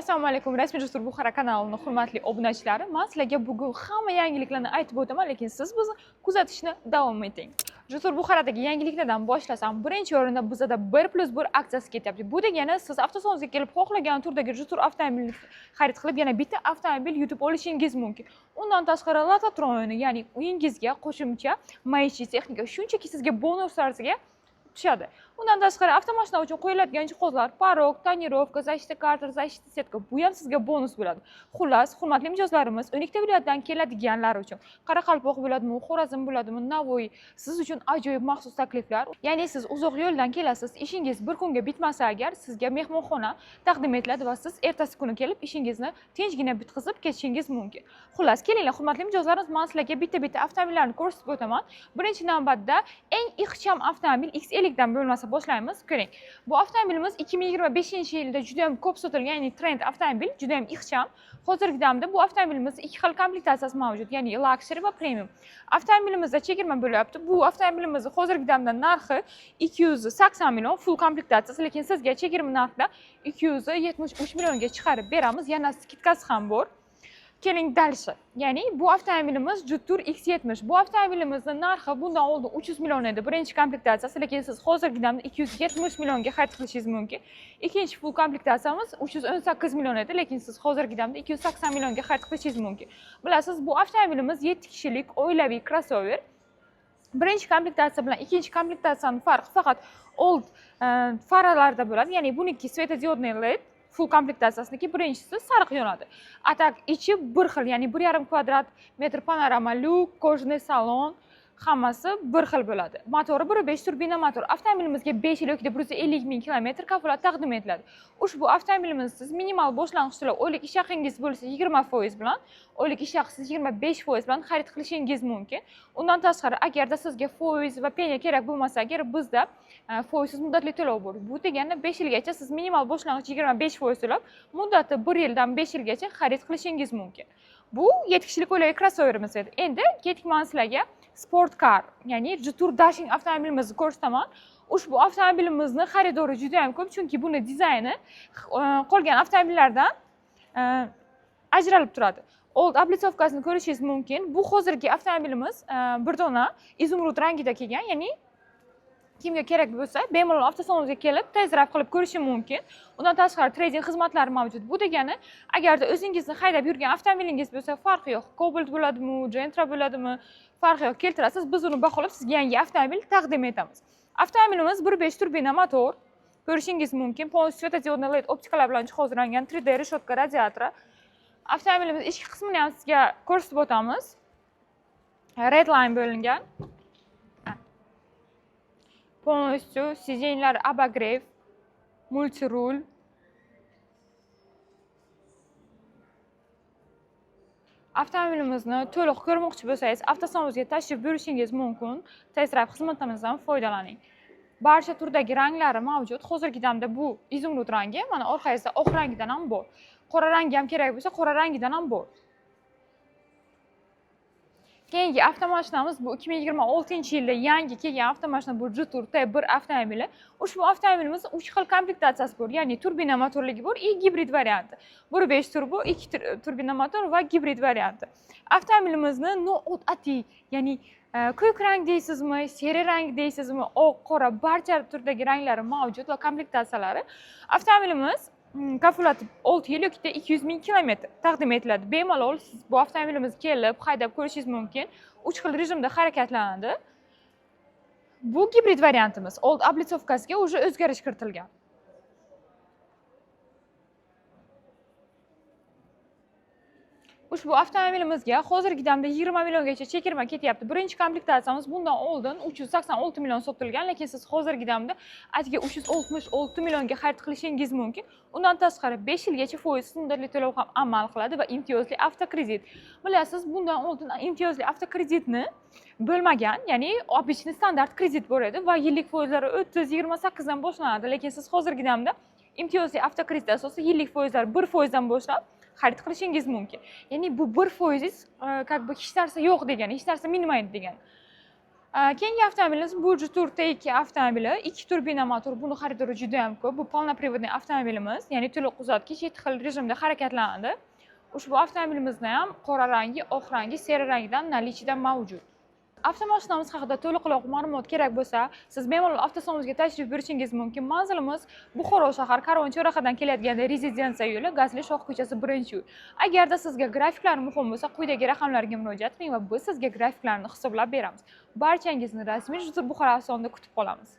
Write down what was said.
Assalomu alaykum, rasmiy Jasur Buxara kanalining hurmatli obunachilari. Men sizlarga bugun hamma yangiliklarni aytib o'taman, lekin siz bizni kuzatishni davom eting. Jasur Buxaradagi yangiliklardan boshlasam, birinchi o'rinda bizada 1+1 aksiyasi ketyapti. Bu degani siz avtosalonga kelib xohlagan turdagi Jasur avtomobilini xarid qilib, yana bitta avtomobil yutib olishingiz mumkin. Undan tashqari Lototron'ni, ya'ni uyingizga qo'shimcha maishiy texnika shunchaki sizga bonus tarzida tushadi. Undan tashqari avtomashina uchun qo'yiladigan jihozlar, порог, тонировка, защита картер, защита сетка, bu ham sizga bonus bo'ladi. Xullas, hurmatli mijozlarimiz, 12 ta viloyatdan keladiganlar uchun, Qoraqalpoq bo'ladimi, Xorazm bo'ladimi, Navoiy, siz uchun ajoyib maxsus takliflar. Ya'ni siz uzoq yo'ldan kelasiz, ishingiz bir kunga bitmasa agar, sizga mehmonxona taqdim etiladi va siz ertasi kuni kelib ishingizni tinchgina bitkazib ketishingiz mumkin. Xullas, kelinglar, hurmatli mijozlarimiz, men sizlarga bitta-bitta avtomobillarni ko'rsatib o'taman. Birinchi navbatda eng ixcham avtomobil X50 dan bo'lmasa boshlaymiz. Ko'ring. Bu avtomobilimiz 2025-yilda juda ham ko'p sotilgan, ya'ni trend avtomobil, juda ham ixcham. Hozirgi damda bu avtomobilimiz ikki xil komplektatsiyasi mavjud, ya'ni luxury va premium. Avtomobilimizda chegirma bo'lyapti. Bu avtomobilimiz hozirgi damda narxi 280 million full komplektatsiyasi, lekin sizga chegirma narxda 273 millionga chiqarib beramiz. Yana скидка si ham bor. Keling дальше. Ya'ni bu avtomobilimiz Jetour X70. Bu avtomobilimizning narxi bundan oldin 300 million edi birinchi komplektatsiyasi, lekin siz hozirgi damda 270 millionga xarid qilishingiz mumkin. Ikkinchi full komplektatsiyamiz 318 million edi, lekin siz hozirgi damda 280 millionga xarid qilishingiz mumkin. Bilasiz, bu avtomobilimiz 7 kishilik oilaviy crossover. Birinchi komplektatsiya bilan ikkinchi komplektatsiyaning farqi faqat old faralarda bo'ladi. Ya'ni buniki светодиодный LED full komplektatsiyasiniki birinchisi sariq yonadi. А так ichi bir xil, ya'ni 1,5 kvadrat metr panorama lyuk, кожаный salon, hammasi bir xil bo'ladi. Motori 1.5 turbina motor. Avtomobilimizga 5 yil yoki 150 ming kilometr kafolat taqdim etiladi. Ushbu avtomobilimizni siz minimal boshlang'ich to'lov oylik ish haqingiz bo'lsa 20% bilan, oylik ish haqisiz 25% bilan xarid qilishingiz mumkin. Undan tashqari, agarda sizga foiz va penya kerak bo'lmasa, agar bizda foizsiz muddatli to'lov bor. Bu degani 5 yilgacha siz minimal boshlang'ich 25% to'lab, muddati 1 yildan 5 yilgacha xarid qilishingiz mumkin. Bu 7 kishilik oilaviy crossoverimiz edi. Endi ketdik, man sizlarga sport car, ya'ni Jetour Dashing avtomobilimizni ko'rsataman. Ushbu avtomobilimizni xaridori juda ham ko'p, chunki buni dizayni qolgan avtomobillardan ajralib turadi. Old облицовка sini ko'rishingiz mumkin. Bu hozirgi avtomobilimiz bir dona изумруд rangida kelgan, ya'ni kimga kerak bo'lsa, bemalol avtosalonga kelib test drive qilib ko'rishi mumkin. Undan tashqari trade-in xizmatlari mavjud. Bu degani, agarda o'zingizni haydab yurgan avtomobilingiz bo'lsa, farqi yo'q, Cobalt bo'ladimi, Gentra bo'ladimi, farqi yo'q, keltirasiz, biz uni baholab sizga yangi avtomobil taqdim etamiz. Avtomobilimiz 1.5 turbina motor, ko'rishingiz mumkin, полностью светодиодный LED optikalar bilan jihozlangan, 3D решетка radiatori. Avtomobilimiz ichki qismini ham sizga ko'rsatib o'tamiz. Red line bo'lingan. Полностью сиденья lar обогрев, мультируль. Avtomobilimizni to'liq ko'rmoqchi bo'lsangiz, avtosalonimizga tashrif buyurishingiz mumkin. Test drive xizmatimizdan foydalaning. Barcha turdagi ranglari mavjud. Hozirgi damda bu изумруд rangi, mana orqangizda oq rangidan ham bor. Qora rangi ham kerak bo'lsa, qora rangidan ham bor. Keyingi avtomashinamiz bu 2026-yilda yangi kelgan avtomashina, bu Jetour T1 avtomobili. Ushbu avtomobilimiz 3 xil komplektatsiyasi bor, ya'ni turbina motorligi bor и gibrid varianti. 1.5 turbo, 2 turbina motor va gibrid varianti. Avtomobilimizni noodatiy, ya'ni ko'k rang deysizmi, серый rang deysizmi, oq, qora, barcha turdagi ranglari mavjud va komplektatsiyalari. Avtomobilimiz kafolati 6 yil yoki 200 ming kilometr taqdim etiladi. Bemalol siz bu avtomobilimizni kelib haydab ko'rishingiz mumkin. 3 xil rejimda harakatlanadi. Bu gibrid variantimiz. Old облицовка siga уже o'zgarish kiritilgan. Ushbu avtomobilimizga hozirgi damda 20 milliongacha chegirma ketyapti. Birinchi komplektatsiyamiz bundan oldin 386 million sotilgan, lekin siz hozirgi damda atigi 366 millionga xarid qilishingiz mumkin. Undan tashqari 5 yilgacha foizsiz muddatli to'lov ham amal qiladi va imtiyozli avtokredit. Bilasiz, bundan oldin imtiyozli avtokreditni bo'lmagan, ya'ni обычный standart kredit bor edi va yillik foizlari 30, 28 dan boshlanadi, lekin siz hozirgi damda imtiyozli avtokredit asosida yillik foizlar 1% dan boshlab xarid qilishingiz mumkin. Ya'ni bu 1 foizingiz как бы hech narsa yo'q degani, hech narsa minmaydi degani. Keyingi avtomobilimiz bu Jetour T2 avtomobili, ikki turbina motor. Buni xaridori juda ham ko'p. Bu полноприводный avtomobilimiz, ya'ni to'liq uzatgich, yetti xil rejimda harakatlanadi. Ushbu avtomobilimizni ham qora rangi, oq rangi, серый rangidan наличие da mavjud. Avtomashinamiz haqida to'liqroq ma'lumot kerak bo'lsa, siz bemalol avtosalonimizga tashrif buyurishingiz mumkin. Manzilimiz: Buxoro shahar, Karvon chorrahadan kelayotganda Rezidensiya yo'li, Gazli shoh ko'chasi, 1-uy. Agarda sizga grafiklar muhim bo'lsa, quyidagi raqamlarga murojaat qiling va biz sizga grafiklarni hisoblab beramiz. Barchangizni rasmiy Jetour Buxoro avtosalonida kutib qolamiz.